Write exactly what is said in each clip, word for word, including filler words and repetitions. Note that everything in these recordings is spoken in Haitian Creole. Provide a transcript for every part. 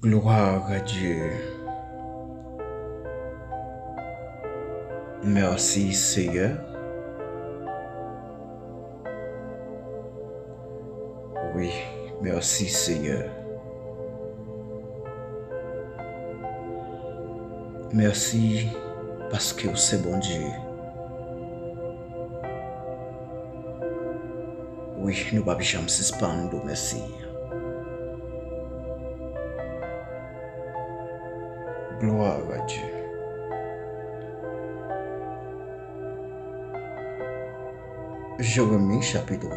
Gloire à Dieu. Merci, Seigneur. Wi, mèsi, Senyè. Mèsi paske w se Bondye. Wi, nou p ap janm sispann di w mèsi. Gloire à Dieu. Jeremi, chapitre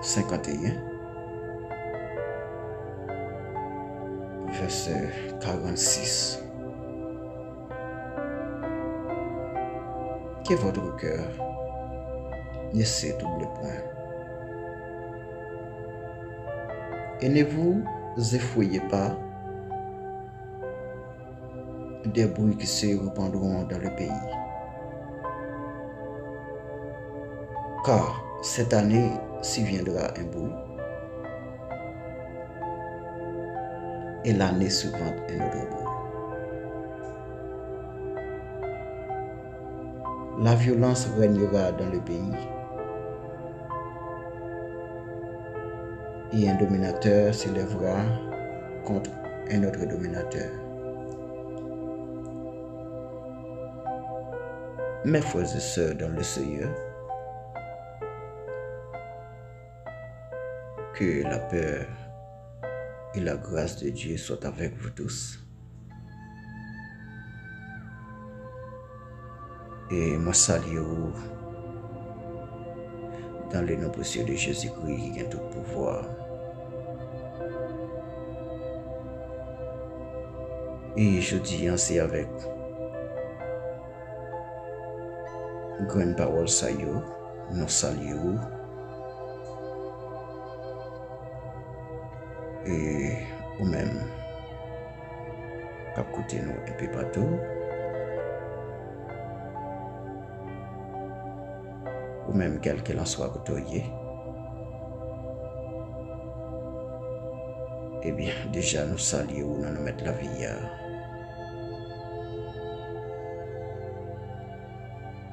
cinquante et un, verset quarante-six. Que votre cœur ne se trouble point. Et ne vous effrayez pas des bruits qui se répandront dans le pays. Car cette année surviendra un bruit, et l'année suivante un autre bruit. La violence régnera dans le pays, et un dominateur s'élèvera contre un autre dominateur. Mes frères et sœurs dans le Seigneur, que la paix et la grâce de Dieu soient avec vous tous. E mwen salye w dans le nom précieux de Jésus-Christ ki gen tout pouvwa. E jodi a, se avèk grenn pawòl sa yo, nou salye w. E ou menm k ap koute nou enpe patou, ou menm kèlkelanswa kote w ye, ebyen, deja nou salye w nan non Mèt lavi a.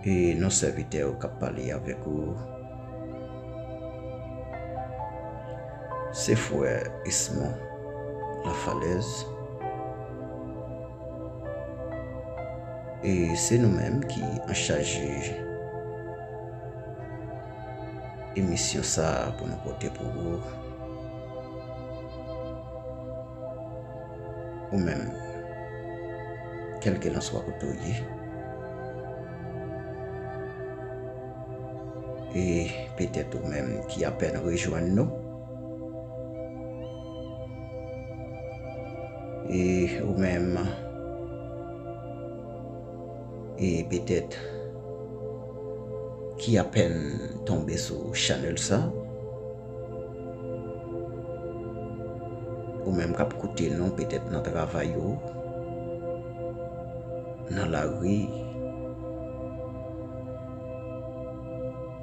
E non sèvitè w k ap pale avèk ou, se frè Esmond Lafalaise. E se nou menm ki anchaje emisyon sa a pou nou pote pou ou. Ou menm, kèlkelanswa kote w ye, e petèt ou menm ki apèn rejwenn nou, e ou menm, e petèt ki apèn tonbe sou chanèl sa, ou menm k ap koute nou petèt nan travay ou, nan lari,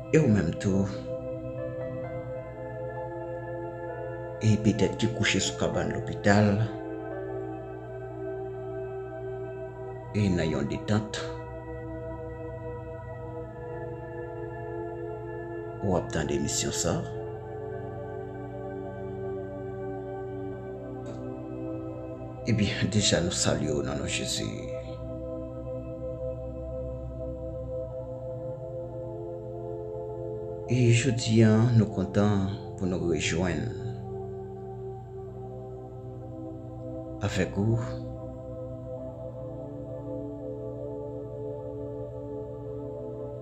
e ou menm tou, e petèt ki kouche sou kabann lopital, e nan yon detant, w ap tande emisyon sa. Ebyen, deja nou salye w nan non Jezi. E jodi a, nou kontan pou nou rejwenn avèk ou.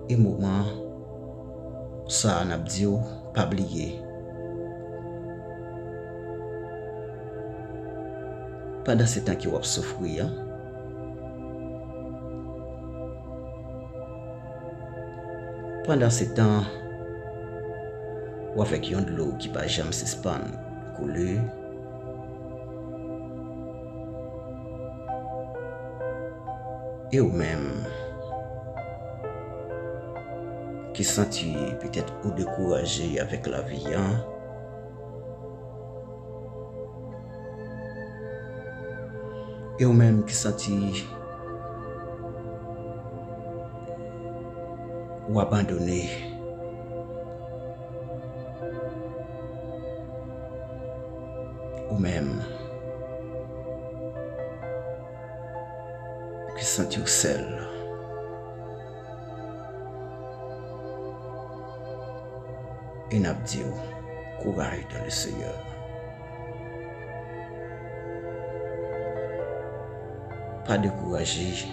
E moman sa a, n ap di w, pa bliye. Pandan se tan ke w ap soufri an, pandan se tan w avèk yon dlo ki pa janm sispann koule, e ou menm ki santi petèt ou dekouraje avèk lavi an, E ou menm ki santi ou abandone, ou menm ki santi w sèl, e n ap di w, kouraj dans le Seigneur. Pa dekouraje,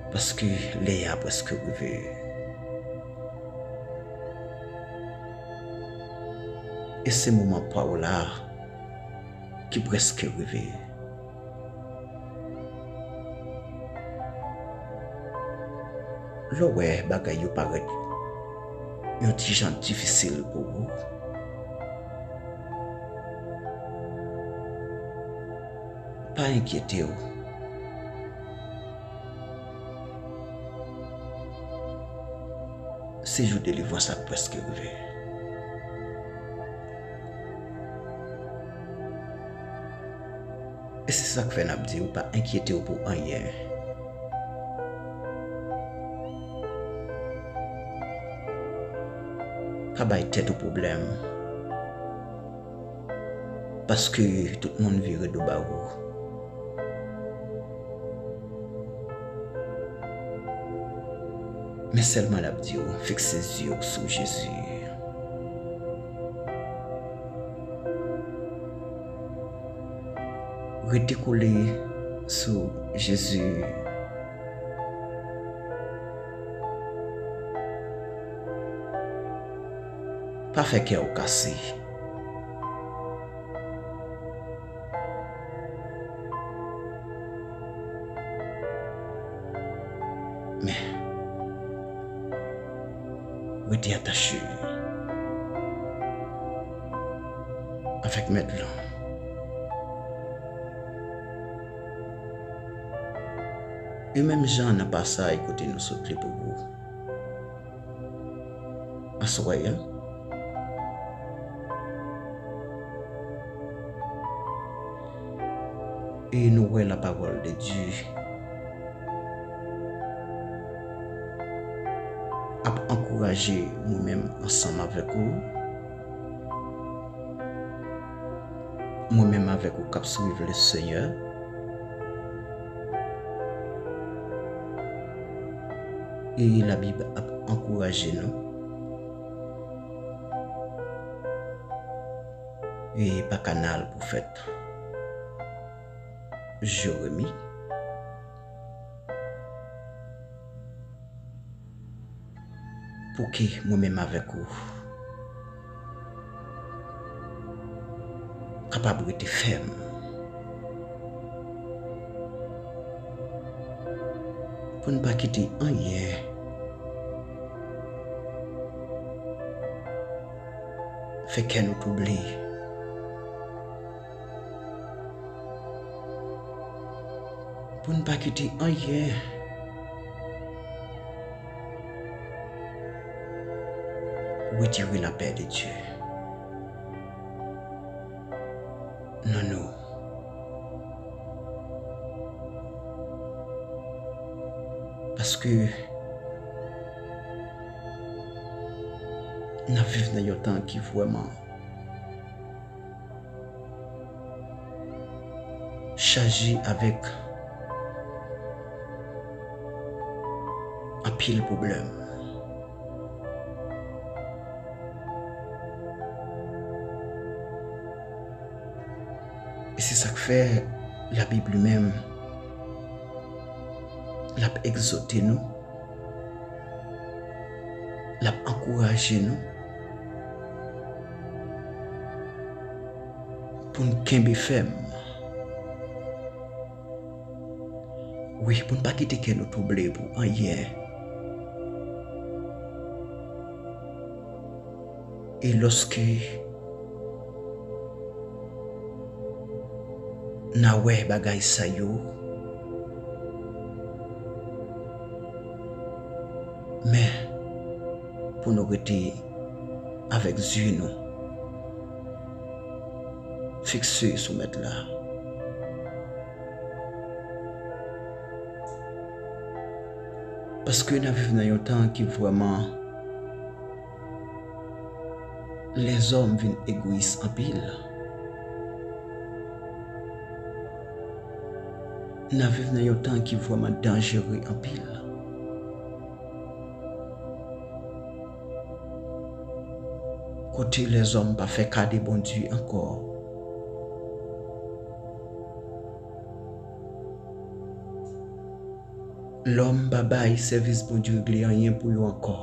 paske lè a prèske rive. E se moman pa w la ki prèske rive. Lè w wè bagay yo parèt yon ti jan difisil pou ou, pa enkyete w. Se jou delivrans la k prèske rive. E se sa k fè n ap di w, pa enkyete w pou anyen. Pa bay tèt ou pwoblèm. Paske tout moun vire do ba ou. Men sèlman n ap di w, fikse zye w sou Jezi. Rete kole sou Jezi. Pa fè kè w kase. Men, rete atache avèk Mèt lan. E menm jan nan pasaj kote nou sot li pou ou aswè a, e nou wè lapawòl de Dye ap ankouraje mwen menm ansanm avèk ou, mwen menm avèk ou k ap swiv Lesenyè. E Labib ap ankouraje nou. E pa kanal pwofèt Jeremi. Pou ke mwen menm avèk ou kapab rete fèm. Pou n pa kite anyen fè kè nou twouble. Pou n pa kite anyen retire lapè de Dye nan nou. Paske n ap viv nan yon tan ki vrèman chaje avèk anpil pwoblèm. E se sa k fè Labib li menm, l ap egzòte nou, l ap ankouraje nou pou n kenbe fèm. Wi, pou n pa kite kè nou twouble pou anyen. E lòske n a wè bagay sa yo, men pou nou rete avèk zye nou Fikse sou Mèt la. Paske n ap viv nan yon tan ki vrèman lèzòm vin egoyis anpil. N ap viv nan yon tan ki vrèman danjere anpil. Kote lèzòm pa fè ka de Bondye ankò. Lòm pa bay sèvis Bondye regle anyen pou yo ankò.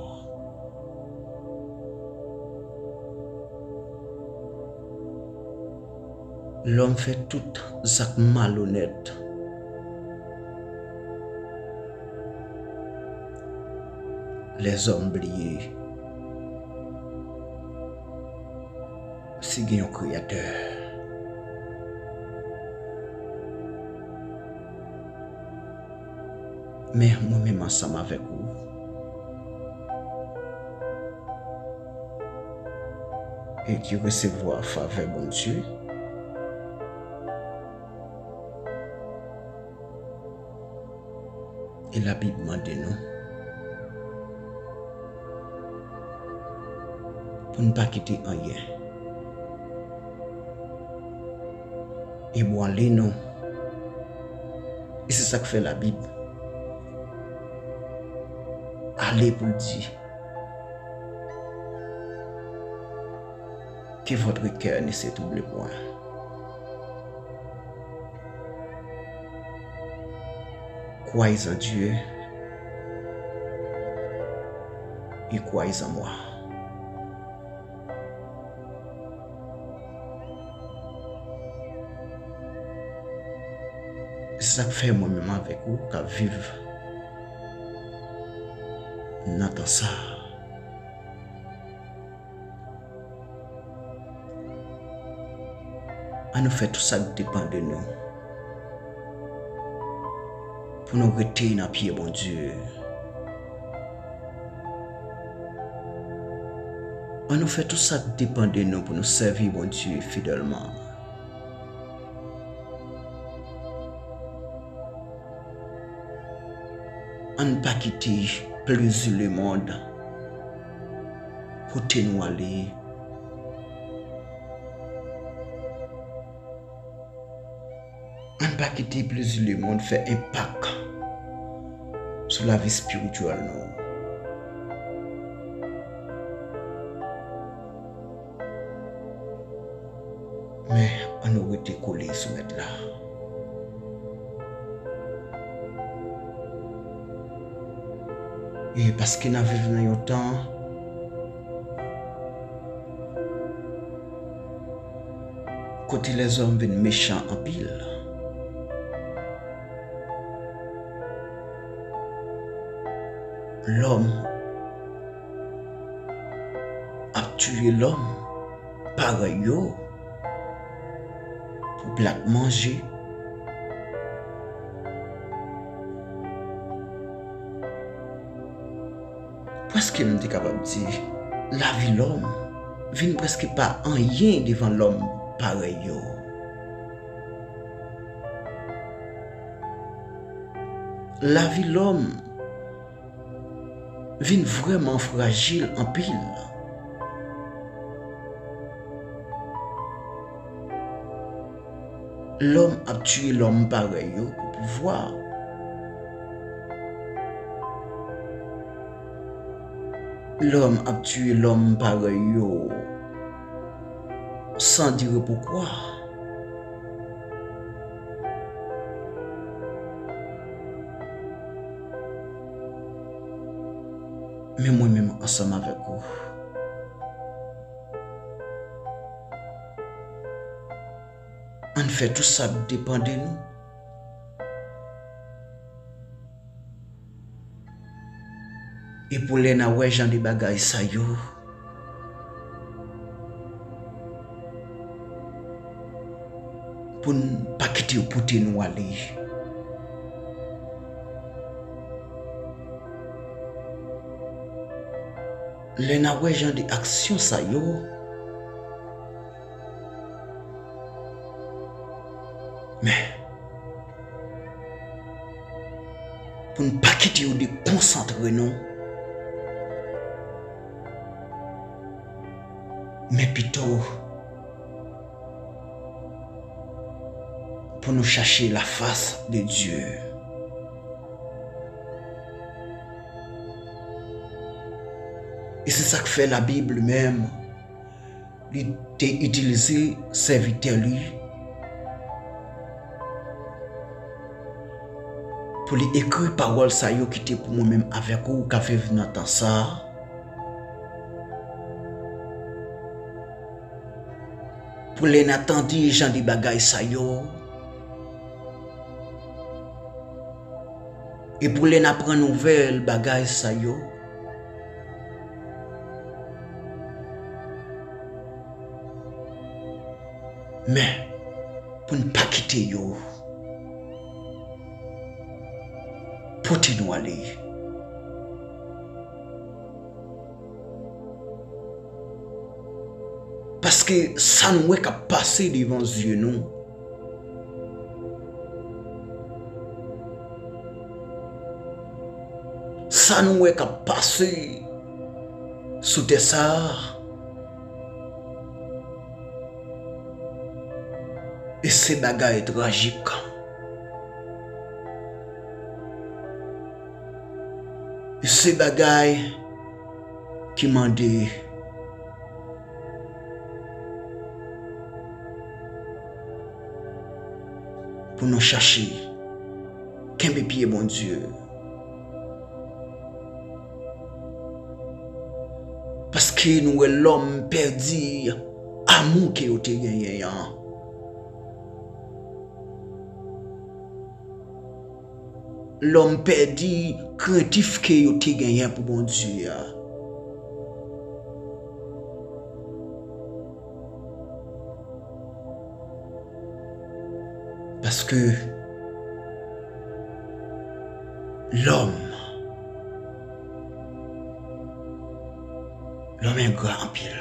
Lòm fè tout zak malonèt. Lèzòm bliye si gen yon Kreyatè. Men mwen menm ansanm avèk ou, e ki resevwa favè Bondye, e Labib mande nou pou n pa kite anyen ebranle nou. E se sa k fè Labib ale pou l di, que votre cœur ne se trouble point. Croyez en Dieu et croyez en moi. Se sa k fè mwen menm avèk ou k ap viv nan tan sa a. Ann nou fè tout sa k depann de nou pou nou rete nan pye Bondye. Ann nou fè tout sa k depann de nou pou nou sèvi Bondye fidèlman. Ann pa kite plezi lemonn pote nou ale. Ann pa kite plezi lemonn fè enpak sou lavi espirityèl nou. Men, ann nou rete kole sou Mèt la. E paske n ap viv nan yon tan kote lèzòm vin mechan anpil. Lòm ap tiye lòm parèy yo pou plat manje. Prèske m te kapab di, lavi lòm vin prèske pa anyen devan lòm parèy yo. Lavi lòm vin vrèman frajil anpil. Lòm ap tiye lòm parèy yo pou pouvwa. Lòm ap tiye lòm parèy yo san dire poukwa. Men mwen menm ansanm avèk ou, ann fè tou sa k depann de nou. E pou lè n a wè jan de bagay sa yo, pou n pa kite yo pote nou ale. Lè n a wè jan de aksyon sa yo, Men, pou n pa kite yo dekonsantre nou, men pito pou nou chache la face de Dieu. E se sa k fè Labib li menm, li te itilize sèvitè li pou li ekri pawòl sa yo ki te pou mwen menm avèk ou k ap viv nan tan sa a. Pou lè n a tande jan de bagay sa yo, e pou lè n a pran nouvèl bagay sa yo, men pou n pa kite yo pote nou ale. Paske sa nou wè k ap pase devan zye nou, sa nou wè k ap pase sou tè sa a, e se bagay trajik. E se bagay ki mande pou nou chache kenbe pye Bondye. Paske nou wè lòm pèdi amou ke yo te genyen an. Lòm pèdi krentif ke yo te genyen pou Bondye a. Paske lòm, lòm engra anpil.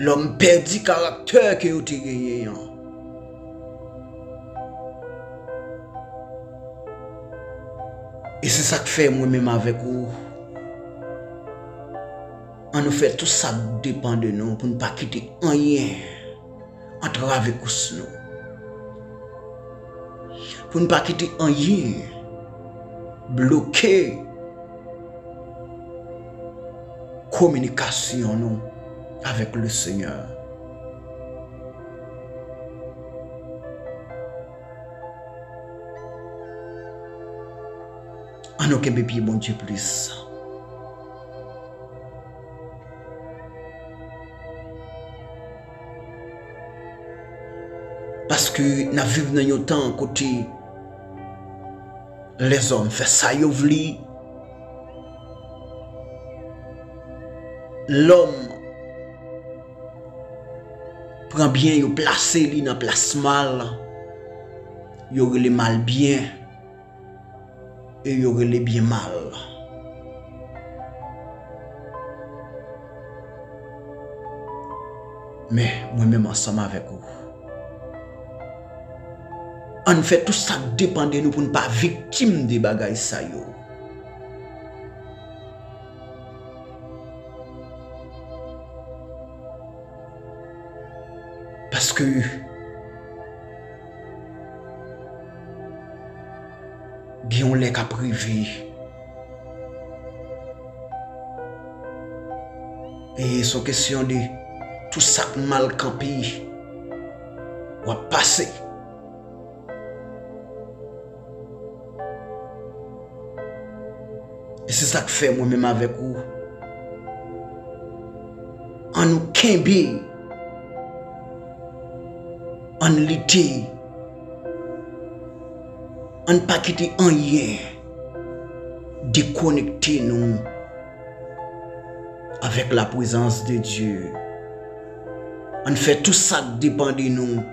Lòm pèdi karaktè ke yo te genyen an. E se sa k fè mwen menm avèk ou, ann nou fè tou sa k depann de nou pou n pa kite anyen antrave kous nou. Pou n pa kite anyen bloke kominikasyon nou avèk Lesenyè. Ann nou kenbe pye Bondye plis. Paske n ap viv nan yon tan kote lèzòm fè sa yo vle. Lòm pran byen, yo plase li nan plas mal. Yo rele mal byen e yo rele byen mal. Men, mwen menm ansanm avèk ou, ann fè tou sa k depann de nou pou n pa viktim de bagay sa yo. Paske gen yon lè k ap rive. E se yon kesyon de tou sa k mal kanpe, w ap pase. E se sa k fè mwen menm avèk ou, ann nou kenbe, ann lite, ann pa kite anyen dekonekte nou avèk laprezans de Dye. Ann fè tou sa k depann de nou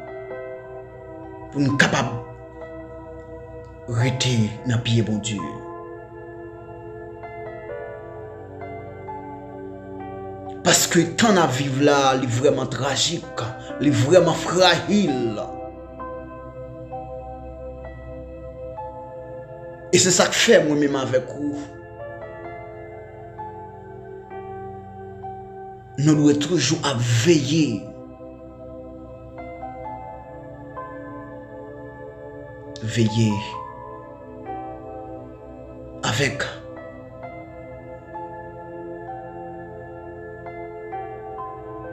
pou n kapab rete nan pye Bondye. Paske tan n ap viv la, li vrèman trajik, li vrèman frajil. E se sa k fè mwen menm avèk ou, nou dwe toujou ap veye. Veye avèk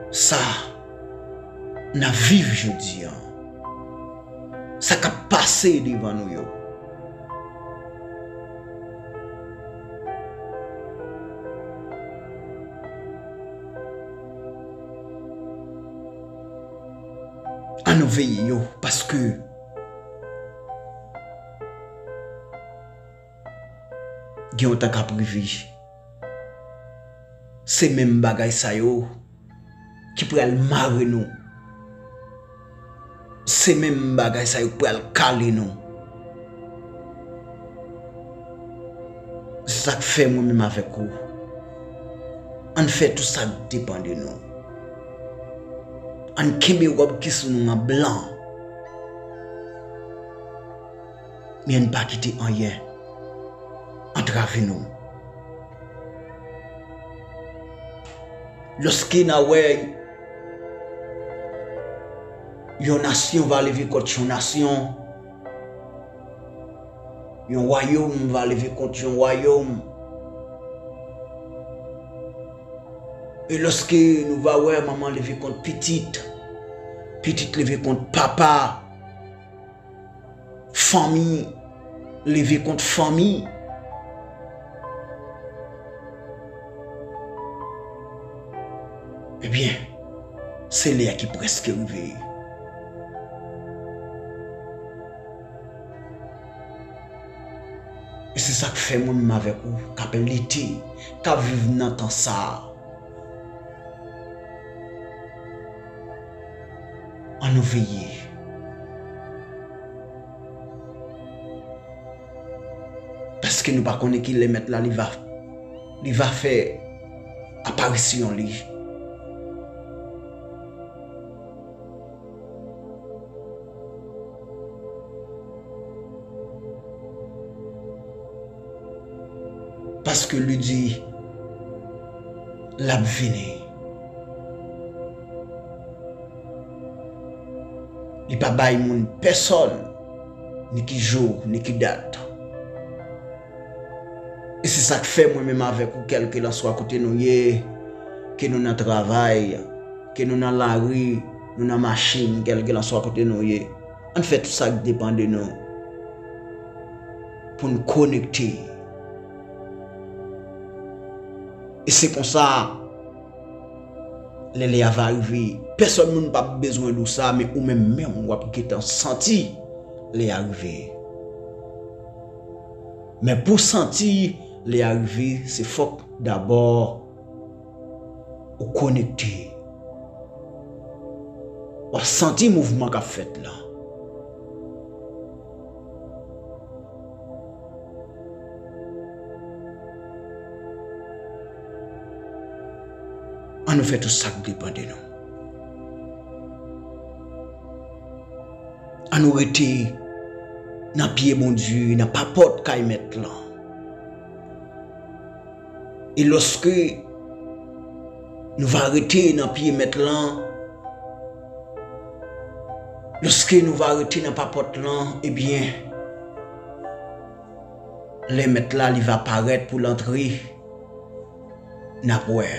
sa n ap viv jodi a, sa k ap pase devan nou yo. Ann nou veye yo, paske gen yon tan k ap rive. Se menm bagay sa yo ki pral mare nou. Se menm bagay sa yo k pral kale nou. Se sa k fè mwen menm avèk ou, ann fè tou sa k depann de nou. Ann kenbe wòb ki sou nou an blan. Men ann pa kite anyen antrave nou. Lòske n a wè yon nasyon va leve kont yon nasyon, yon wayòm va leve kont yon wayòm, e lòske nou va wè manman leve kont pitit, pitit leve kont papa, fanmi leve kont fanmi. Ebyen, se lè a ki prèske rive. E se sa k fè mwen menm avèk ou k ap lite, k ap viv nan tan sa a. Ann nou veye. Paske nou pa konnen kilè Mèt la li va, li va fè aparisyon li. Paske li di l ap vini. Li pa bay moun pèsòn ni ki jou, ni ki dat. E se sa k fè mwen menm avèk ou, kèlkelanswa kote nou ye, ke nou nan travay, ke nou nan lari, nou nan machin, kèlkelanswa kote nou ye, ann fè tou sa k depann de nou pou n konekte. E se konsa, lè lè a va rive, pèsòn moun p ap bezwen di w sa, men ou menm menm w ap gentan santi lè a rive. Men pou w santi lè a rive, se fòk dabò ou konekte. W ap santi mouvman k ap fèt la. Ann nou fè tou sa k depann de nou. Ann nou rete nan pye Bondye, nan papòt kay Mèt lan. E lòske nou va rete nan pye Mèt lan, lòske nou va rete nan papòt lan, ebyen, lè Mèt la li va parèt pou l antre, n ap wè.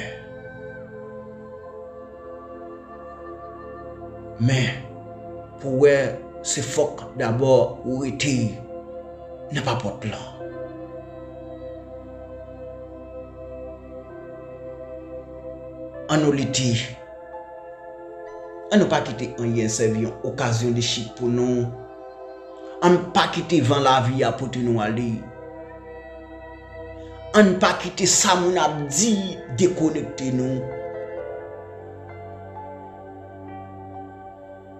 Men, pou w wè, se fòk dabò ou rete nan papòt lan. Ann nou lite. Ann nou pa kite anyen sèvi yon okazyon de chit pou nou. Ann pa kite van lavi a pote nou ale. Ann pa kite sa moun ap di dekonekte nou.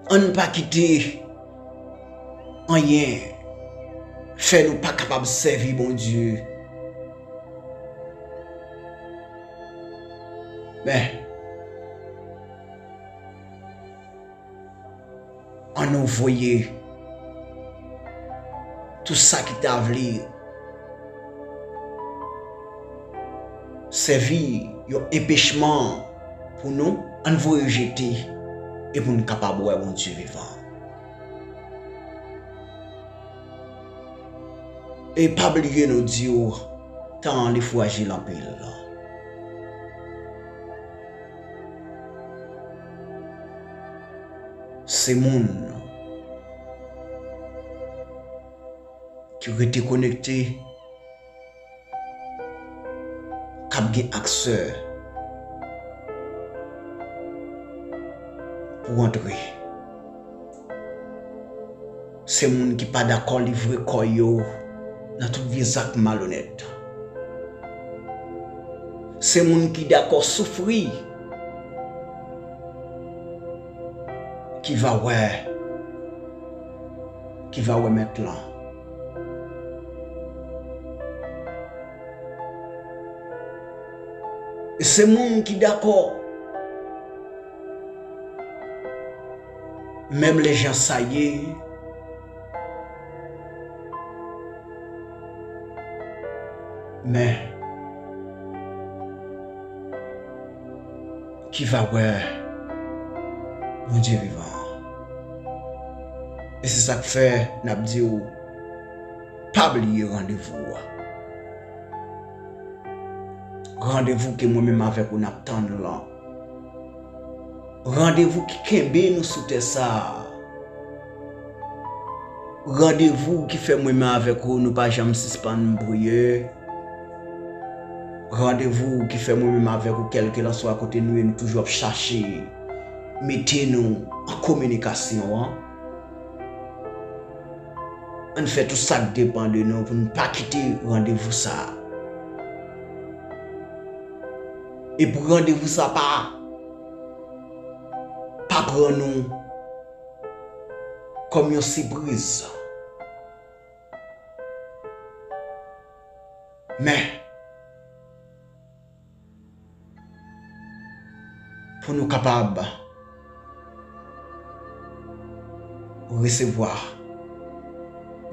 Ann pa kite anyen fè nou pa kapab sèvi Bondye. Men, ann nou voye tout sa ki ta vle sèvi yon enpechman pou nou, ann voye jete e pou n kapab wè Bondye vivan. E pa bliye nou di w, tan an li frajil anpil. Se moun ki rete konekte k ap gen aksè pou antre. Se moun ki pa dakò livre kò yo nan tout vye zak malonèt. Se moun ki dakò soufri ki va wè, ki va wè Mèt lan. E se moun ki dakò, menm lè jan sa ye, men ki va wè Bondye vivan. E se sa k fè n ap di w, pa bliye randevou a. Randevou ke mwen menm avèk ou n ap tann lan. Randevou ki kenbe nou sou tè sa a. Randevou ki fè mwen menm avèk ou nou pa janm sispann priye. Randevou ki fè mwen menm avèk ou, kèlkelanswa kote nou ye, nou toujou ap chache mete nou an kominikasyon an. Ann fè tout sa k depann de nou pou n pa kite randevou sa a. E pou randevou sa a pa, pa pran nou kòm yon sipriz. Men, pou nou kapab resevwa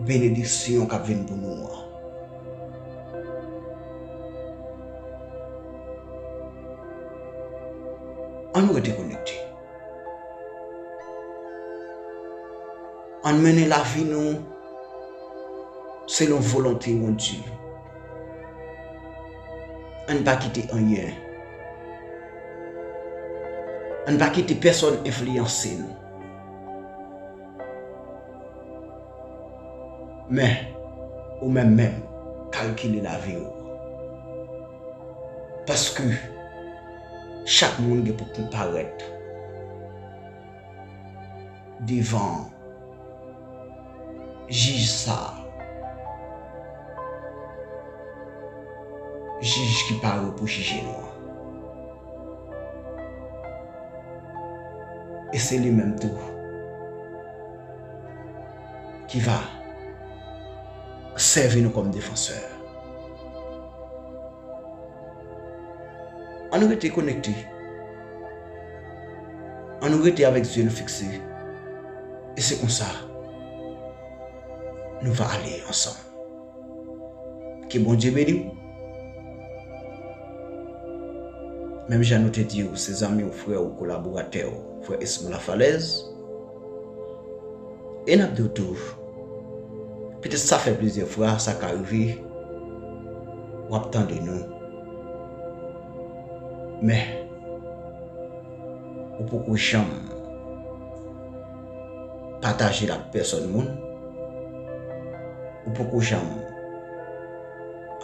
benediksyon k ap vin pou nou an. Ann rete konekte. Ann mennen lavi nou selon volonte Bondye. Ann pa kite anyen. Ann pa kite pèsonn enfliyanse nou. Men, ou menm menm, kalkile lavi w. Paske chak moun gen pou konparèt devan jij sa a. Jij ki pare pou jije nou an. E se li menm tou ki va sèvi nou kòm defansè. Ann rete konekte. Ann rete avèk zye nou fikse. E se konsa nou va ale ansanm. Ke Bondye beni w. Menm jan nou te di w, se zanmi w, frè w, kolaboratè w, frè Esmo Lafalèz. E n ap di w tou, petèt sa fè plizyè fwa, sa ka rive, w ap tande nou. Men, ou poko janm pataje l ak pèsonn moun, ou poko janm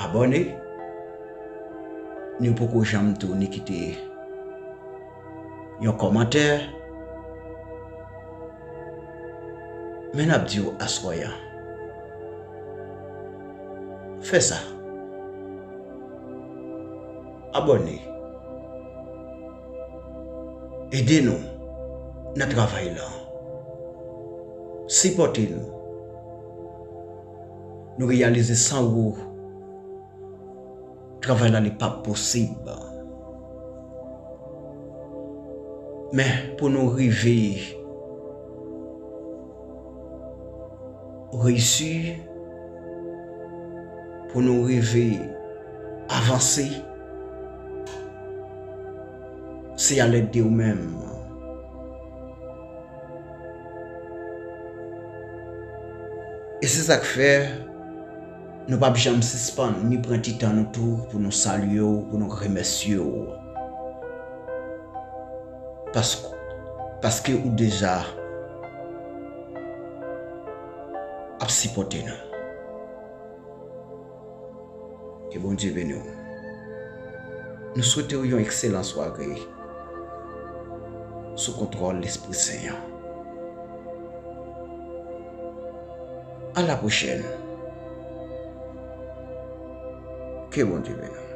abòne, ni w poko janm tou ni kite yon kòmantè. Men n ap di w aswè a, fè sa. Abòne. Ede nou nan travay la. Sipòte nou. Nou reyalize san ou, travay la li p ap posib. Men pou nou rive reyisi, pou nou rive avanse, se a lèd de ou menm. E se sa k fè nou p ap janm sispann ni pran ti tan nou tou pou nou salye w, pou nou remèsye w. Paske, paske ou deja ap sipòte nou. Ke Bondye beni w. Nou swete w yon ekselan sware sou kontwòl Lespri Sen an. A la pwochèn. Ke Bondye beni w.